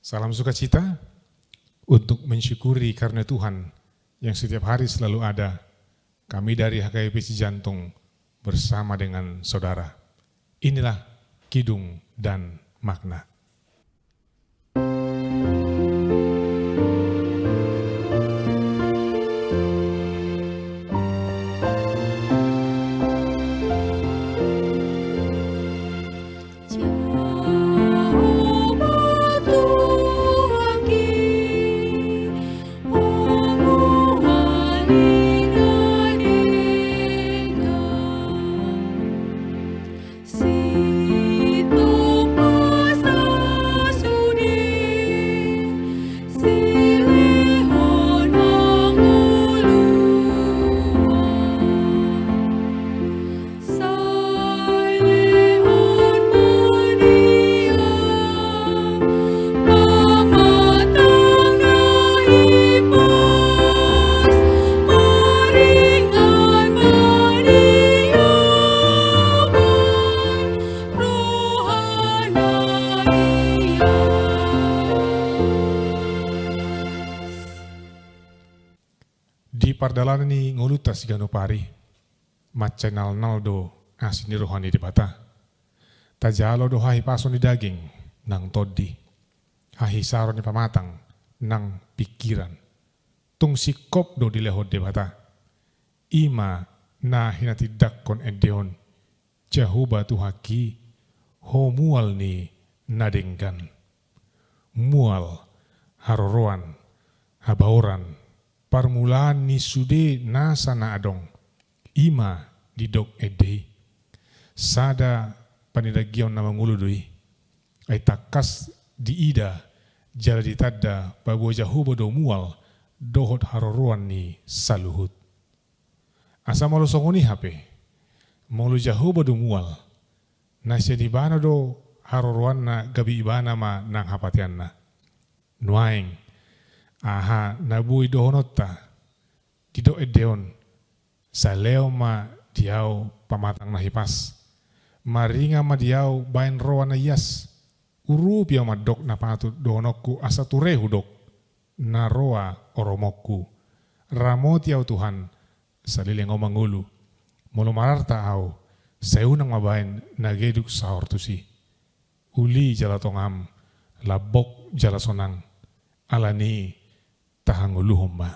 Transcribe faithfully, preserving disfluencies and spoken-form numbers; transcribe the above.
Salam sukacita untuk mensyukuri karunia Tuhan yang setiap hari selalu ada. Kami dari H K B P Cijantung bersama dengan saudara. Inilah Kidung dan Makna. Di pardalanan ni ngolunta siganup ari, mansai nalnal do asi ni roha ni Debata. Tajalo do hahipason ni daging nang tondi, hahisaron ni pamatang nang pingkiran. Tung singkop do dilehon Debata. I ma na hinatindangkon ende on, Jahowa Tuhanki, Ho mual ni na denggan. Mual, haroroan, habaoran, parmulaan ni sude nasa na adong, i ma didok ende i. Sada panidangkion na mangolu do i. Ai tangkas diida jala ditanda paboa Jahowa do mual dohot haroroan ni saluhut. Asa molo songon i hape, molo Jahowa do mual, na sian Ibana do haroroanna, gabe Ibana ma nang hapateanna. Nuaeng, aha na boi dohononta? Didok ende on, salehon ma di ahu pamatang na hipas. Maringan ma di ahu baen roha na ias. Urupi ahu mandok na patut dohononku asa ture hudok na roa oromonku. Ramoti ahu Tuhan, saleleng ahu mangolu. Molo mararta ahu, sai unang ma baen na geduk saor tusi. Uli jala tongam, lambok jala sonang. Alani i tahangoluhon ma.